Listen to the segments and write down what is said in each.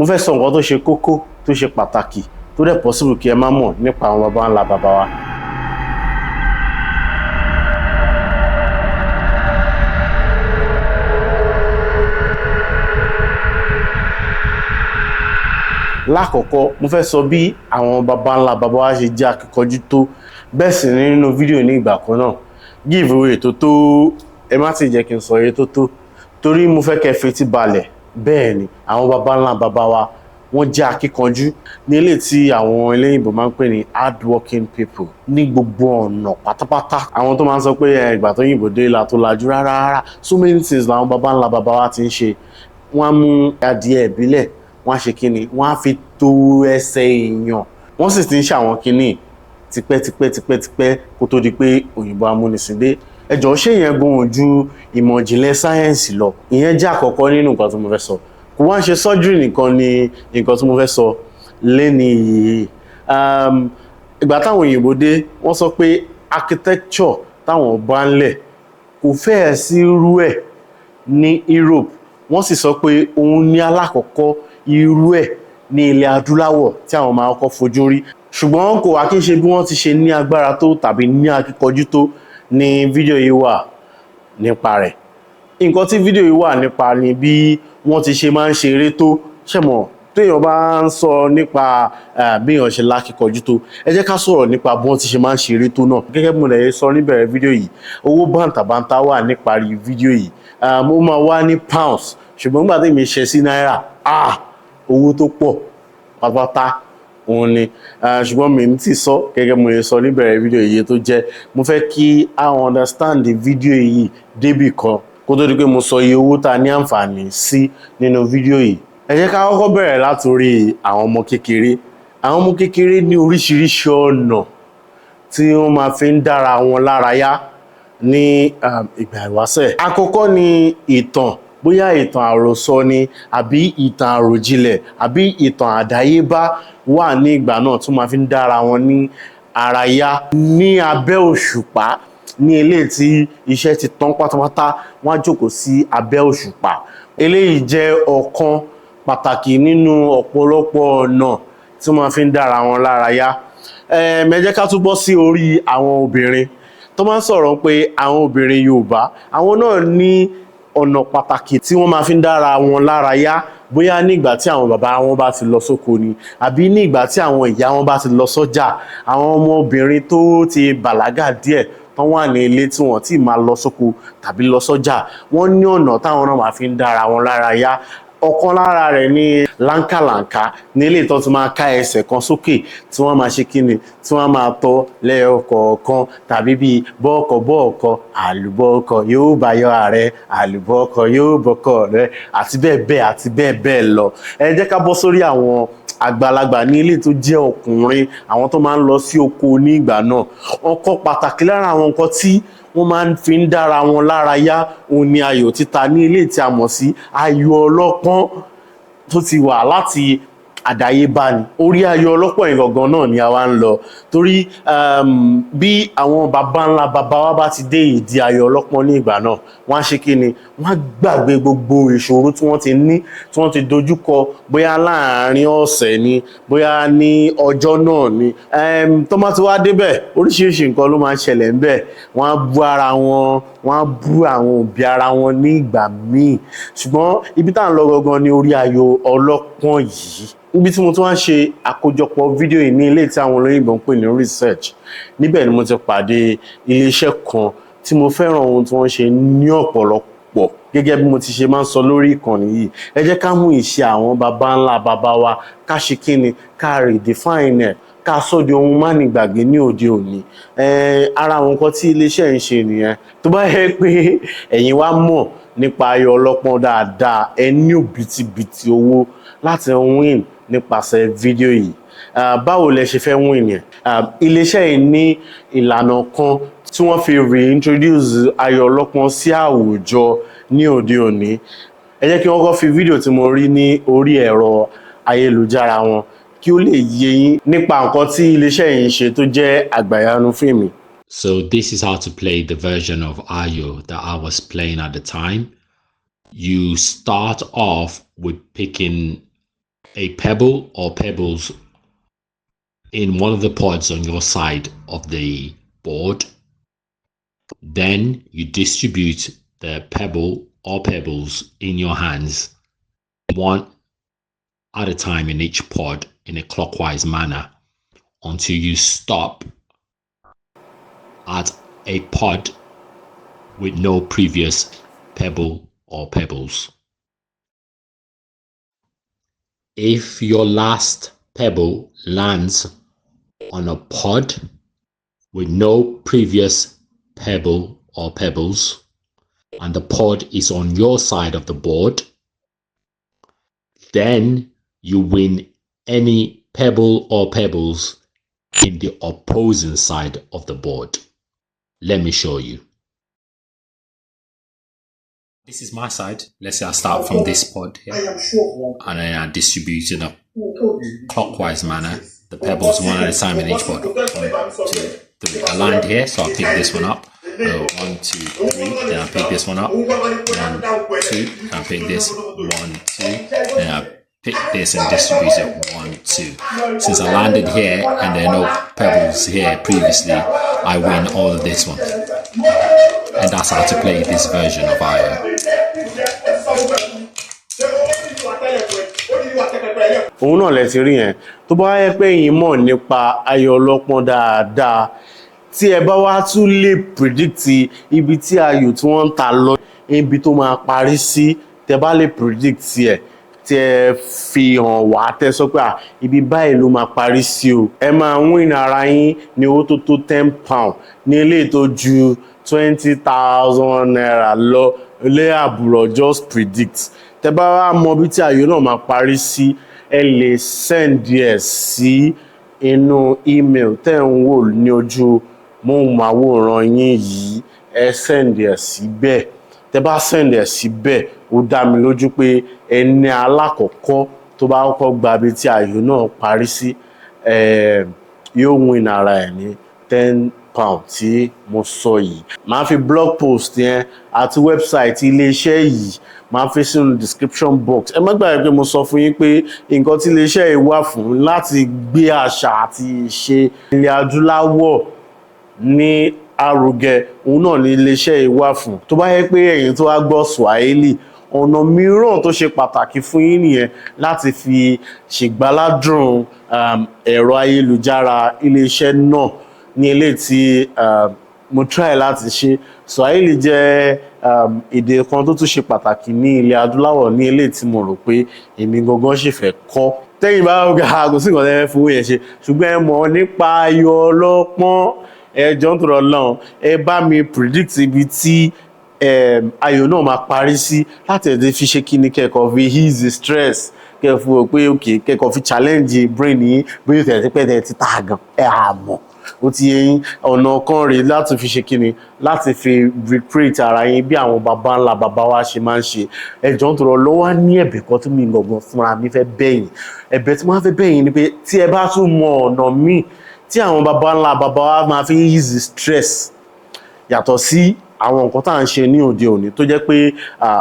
Mo fẹ́ sọ nǹkan tó ṣe kókó, tó ṣe pàtàkì, tó dẹ̀ possible kí ẹ má mọ̀ nípa àwọn baba ńlá baba wa. Lákọ̀ọ́kọ́, mo fẹ́ sọ bí àwọn baba ńlá baba wa ṣe jẹ́ akíkanjú tó. Bẹ́ẹ̀ sì ni nínú fídíò ní ìgbà kan náà, give away tó tó, ẹ má ti jẹ́ kí n sọ iye tó tó, torí mo fẹ́ kẹ́ fetí balẹ̀. Bẹ́ẹ̀ ni, àwọn baba ńlá baba wa, wọ́n jẹ́ akíkanjú ní eléyìí tí àwọn eléyìnbó máa ń pè ní hardworking people ní gbogbo ọ̀nà pátápátá. Àwọn tó máa ń sọ pé ìgbà tó yìnbó dé la tó lajú, rárá rárá. So many things làwọn baba ńlá baba wa ti ń ṣe. Wọ́n á mú adìẹ ìbílẹ̀, wọ́n á ṣe kíni, wọ́n á fi tó ẹsẹ̀ èèyàn. Wọ́n sì ti ń ṣe àwọn kíní tipẹ́tipẹ́ tipẹ́tipẹ́ kó tó di pé òyìnbó amúnisìn dé. Ẹ jọ̀ọ́, ṣé ìyẹn gan ju ìmọ̀ ìjìnlẹ̀ sáyẹ́ǹsì lọ? Ìyẹn jẹ́ àkọ́kọ́ nínú nǹkan tí mo fẹ́ sọ. Kò wá ń ṣe surgery nìkan ni nǹkan tí mo fẹ́ sọ léni yìí. Ìgbà táwọn òyìnbó dé, wọ́n sọ pé architecture táwọn bá ń lẹ̀ kò fẹ́ẹ̀ sí irú ẹ̀ ní Europe. Wọ́n sì sọ pé òun ní alákọ̀ọ́kọ́ irú ẹ̀ ní ilẹ̀ adúláwọ̀ tí àwọn máa kọ́kọ́ fojú rí. Ṣùgbọ́n kò wá kí n ṣe bí wọ́n ti ṣe ní agbára tó tàbí ní akíkanjú tó ní fídíò yìí wà nípa rẹ̀. Nǹkan tí fídíò yìí wà nípa ni bí wọ́n ti ṣe máa ń ṣe eré tó ṣẹ̀mọ̀. Téèyàn bá ń sọ nípa bí èèyàn ṣe lákíkanjú tó, ẹ jẹ́ ká sọ̀rọ̀ nípa bí wọ́n ti ṣe máa ń ṣe eré tó náà. Gẹ́gẹ́ bí mo lè sọ níbẹ̀rẹ̀ fídíò yìí, owó bàǹtàbàǹtà wà níparí fídíò yìí. Ó máa wá ní pounds, ṣùgbọ́n nígbà tí èmi ṣe sí náírà, ah, owó tó pọ̀ pátápátá òun ni. Ṣùgbọ́n mi ní tí sọ. Gẹ́gẹ́ mo lè sọ níbẹ̀rẹ̀ fídíò yìí tó jẹ́, mo fẹ́ kí a understand fídíò yìí débì kan kó tó di pé mo sọ iye owó tá a ní àǹfààní sí nínú fídíò yìí. Ẹ jẹ́ ká kọ́kọ́ bẹ̀rẹ̀ látòrí àwọn ọmọ kékeré. Àwọn ọmọ kékeré ní oríṣiríṣi ọ̀nà tí wọ́n máa fi ń dára wọn lárayá ní ìgbà ìwáṣẹ̀. Àkọ́kọ́ ni ìtàn, bóyá ìtàn àròsọ ni àbí ìtàn àròjinlẹ̀ àbí ìtàn àdáyébá wà ní ìgbà náà tó máa fi ń dára wọn ní ara yá ní abẹ́ òṣùpá. Ní eléyìí tí iṣẹ́ ti tán pátápátá, wọ́n á jókòó sí abẹ́ òṣùpá. Eléyìí jẹ́ ọ̀kan pàtàkì nínú ọ̀pọ̀lọpọ̀ ọ̀nà tí wọ́n fi ń dára wọn lára yá. Ẹ jẹ́ ká tún bọ́ sí orí àwọn obìnrin. Tó máa ń sọ̀rọ̀ pé àwọn obìnrin Yorùbá, àwọn náà ní ọ̀nà pàtàkì tí wọ́n máa fi ń dára wọn lára yá, bóyá nígbà tí àwọn bàbá wọn bá ti lọ sóko ni àbí ní ìgbà tí àwọn ìyá wọn bá ti lọ sọ́jà. Àwọn ọmọbìnrin tó ti bàlágà díẹ̀ tán wà ní ilé tí wọ́n ti máa lọ sóko tàbí lọ sọ́jà, wọ́n ní ọ̀nà táwọn náà máa fi ń dára wọn lára yá. Ọ̀kan lára rẹ̀ ní láńkàlàǹkà, ní ilé tó ti máa ká ẹsẹ̀ kan sókè, tí wọ́n máa ṣe kíni, tí wọ́n máa tọ́ lẹ́yọ kọ̀ọ̀kan, tàbí bíi bọ́ọ̀kọ̀ bọ́ọ̀kọ̀ àlùbọ́ọ̀kọ̀ yóò bá yọ ààrẹ, àlùbọ́ọ̀kọ̀ yóò bọ́kọ̀ rẹ, àti bẹ́ẹ̀ bẹ́ẹ̀ àti bẹ́ẹ̀ bẹ́ẹ̀ lọ. Ẹ jẹ́ ká bọ́ sórí àwọn àgbàlagbà ní ilé tó jẹ́ ọkùnrin, àwọn tó máa ń lọ sí oko ní ìgbà náà. Ọ̀kan pàtàkì lára àwọn nǹkan tí wọ́n máa ń fi ń dára wọn lára yá òun ni ayò títa, ní ilé tí a mọ̀ sí ayò ọlọ́pọ́n tó ti wà láti àdáyébá ni. Orí ayò ọlọ́pọ́n yìí gangan náà ni a wá ń lọ, torí bí àwọn baba ńlá baba wa bá ti dé ìdí ayò ọlọ́pọ́n ní ìgbà náà, wọ́n á ṣe kí ni, wọ́n á gbàgbé gbogbo ìṣòro tí wọ́n ti ní, tí wọ́n ti dojúkọ, bóyá láàárín ọ̀sẹ̀ ni, bóyá ní ọjọ́ náà ni. Tó bá ti wá débẹ̀, oríṣiríṣi nǹkan ló máa ń ṣẹlẹ̀ ńbẹ̀. Wọ́n á bú ara wọn, wọ́n á bú àwọn òbí ara wọn ní ìgbà míì. Ṣùgbọ́n ibi tá à ń lọ gangan ni orí ayò ọlọ́pọ́n yìí, níbi tí mo tún wá ń ṣe àkójọpọ̀ fídíò yìí ní ilé tí àwọn olóyìnbó ń pè ní research. Níbẹ̀ ni mo ti pàdé iléeṣẹ́ kan tí mo fẹ́ràn ohun tí wọ́n ṣe ní ọ̀pọ̀lọpọ̀. Gẹ́gẹ́ bí mo ti ṣe máa ń sọ lórí ìkànnì yìí, ẹ jẹ́ ká mú ìṣe àwọn baba ńlá baba wa, ká ṣe kíni, ká redefine ẹ̀, ká sọ di ohun mánigbàgbé ní òde òní. Ara àwọn nǹkan tí iléeṣẹ́ ń ṣe nìyẹn. Tó bá yẹ pé ẹ̀yin wá mọ̀ nípa ayò ọlọ́pọ́n dáadáa, ẹ ní òbítíbitì owó láti win nípasẹ̀ fídíò yìí. Báwo lẹ ṣe fẹ́ win yẹn? Iléeṣẹ́ yìí ní ìlànà kan tí wọ́n fi reintroduce ayò ọlọ́pọ́n sí àwùjọ ní òde òní. Ẹ jẹ́ kí wọ́n kọ́ fi fídíò tí mo rí ní orí ẹ̀rọ ayélujára wọn kí ó lè yé yín nípa nǹkan tí iléeṣẹ́ yìí ń ṣe tó jẹ́ àgbàyanu fún èmi. So this is how to play the version of Ayo that I was playing at the time. You start off with picking a pebble or pebbles in one of the pods on your side of the board. Then you distribute the pebble or pebbles in your hands, one at a time in each pod in a clockwise manner, until you stop at a pod with no previous pebble or pebbles. If your last pebble lands on a pod with no previous pebble or pebbles, and the pod is on your side of the board, then you win any pebble or pebbles in the opposing side of the board. Let me show you. This is my side. Let's say I start from this pod here, and then I distribute in a clockwise manner the pebbles one at a time in each pod. 1, 2, 3. I land here, so I pick this one up. 1, 2, 3. Then I pick this one up. 1, 2. Then I pick this. 1, 2. Then I pick this and distribute it. 1, 2. Since I landed here and there are no pebbles here previously, I win all of this one. And that's how to play this version of Ayo. Òun náà lẹ ti rí yẹn. Tó bá yẹ pé ẹ̀yin mọ̀ nípa ayò ọlọ́pọ́n dáadáa, tí ẹ bá wá tún lè predict ibi tí ayò tí wọ́n ń ta lọ, ibi tó máa parí sí, tẹ bá lè predict ẹ̀, tí ẹ fi hàn wá, tẹ sọ pé ibi báyìí ló máa parí sí o, ẹ máa win ara yín ní owó tó tó £10 ní eléyìí tó ju ₦20,000 lọ. Ilé àbúrò just predict. Tẹ bá wá mọ ibi tí ayò náà máa parí sí, ẹ lè send ẹ sí inú email tẹ́ ń wò ní ojú móhùnmáwòrán yín yìí. Ẹ send ẹ síbẹ̀. Tẹ bá send ẹ síbẹ̀, ó dá mi lójú pé ẹni alákọ̀ọ́kọ́ tó bá kọ́kọ́ gba ibi tí ayò náà parí sí, yóò win ara ẹ̀ ní £10 tí mo sọ yìí. Màá fi blog post yẹn àti website iléeṣẹ́ yìí, màá fi sínú description box. Ẹ má gbàgbé pé mo sọ fún yín pé nǹkan tí iléeṣẹ́ yìí wà fún láti gbé àṣà àti ìṣe ilẹ̀ adúláwọ̀ ní arugẹ, òun náà ní iléeṣẹ́ yìí wà fún. Tó bá yẹ pé ẹ̀yin tó wá gbọ́ Swahili, ọ̀nà mìíràn tó ṣe pàtàkì fún yín nìyẹn láti fi ṣègbáládùn ẹ̀rọ ayélujára iléeṣẹ́ náà ní eléyìí tí mo try láti ṣe. Swahili jẹ́ èdè kan tó tún ṣe pàtàkì ní ilẹ̀ adúláwọ̀, ní eléyìí tí mo rò pé èmi gangan ṣì fẹ́ kọ́. Tẹ́yìn bá ga, kò sí nǹkan tẹ́ fẹ́ fowó yẹn ṣe, ṣùgbọ́n ẹ mọ̀ nípa ayò ọlọ́pọ́n, ẹ jọ̀ọ́ nítorí Ọlọ́run, ẹ bá mi predict ibi tí ayò náà máa parí sí, láti ẹ̀ fi ṣe kíni, kẹ́kọ̀ọ́ fi ease stress, kẹ́ fún o pé ok, kẹ́kọ̀ọ́ fi challenge brain yín, bóyá tẹ̀ ti pẹ́ tẹ̀ ti ta gan, ẹ à mọ̀ ó ti yé yín. Ọ̀nà kan rèé láti fi ṣe kíni, láti fi recreate ara yín bí àwọn baba ńlá baba wa ṣe máa ń ṣe. Ẹ jọ̀ọ́ nítorí Ọlọ́run, wá ní ẹ̀bẹ̀ kan tí mi gangan fúnra mi fẹ́ bẹ̀ yín. Ẹ̀bẹ̀ tí mo wá fẹ́ bẹ̀ yín ni pé tí ẹ bá tún mọ ọ̀nà míì tí àwọn baba ńlá baba wa máa fi ease stress, yàtọ̀ sí àwọn nǹkan tá à ń ṣe ní òde òní tó jẹ́ pé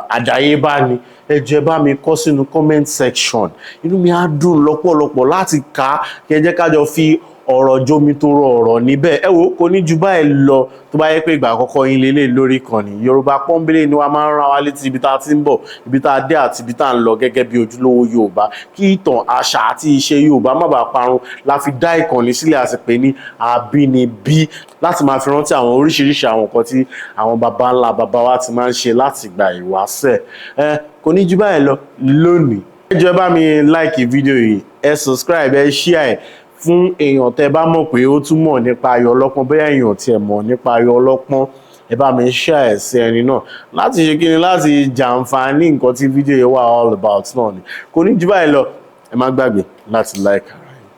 àdáyébá ni, ẹ jọ̀ọ́, ẹ bá mi kọ sínú comment section. Inú mi á dùn lọ́pọ̀lọpọ̀ láti kà á, kí ẹ jẹ́ ká jọ fi ọ̀rọ̀ jómi tó rọ ọ̀rọ̀ níbẹ̀. Ẹ wo, kò ní ju báyìí lọ. Tó bá yẹ pé ìgbà àkọ́kọ́ yín lélẹ̀ lórí ìkànnì Yorùbá Pọ́nbélé ni wàá máa ń rán wa létí ibi tá a ti ń bọ̀, ibi tá a dé àti ibi tá a ń lọ gẹ́gẹ́ bí ojúlówó Yorùbá, kí ìtàn, àṣà àti ìṣe Yorùbá má bàa parun la fi dá ìkànnì sílẹ̀, àti pé ní Àbínibí, láti máa fi rántí àwọn oríṣiríṣi àwọn nǹkan tí àwọn baba ńlá baba wa ti máa ń ṣe láti ìgbà ìwáṣẹ̀. Ẹ kò ní ju báyìí lọ lónìí. Ẹ jọ̀ọ́, ẹ bá mi like fídíò yìí, ẹ subscribe, ẹ share ẹ fún èèyàn tẹ́ bá mọ̀ pé ó tún mọ̀ nípa ayò ọlọ́pọ́n. Bóyá èèyàn tiẹ̀ mọ̀ nípa ayò ọlọ́pọ́n, ẹ bá mi share ẹ̀ sí ẹni náà láti ṣe kíni, láti jàǹfààní nǹkan tí fídíò yìí wà all about náà ni. Kò ní ju báyìí lọ. Ẹ má gbàgbé láti like ara yín.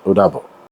Ó dàbọ̀.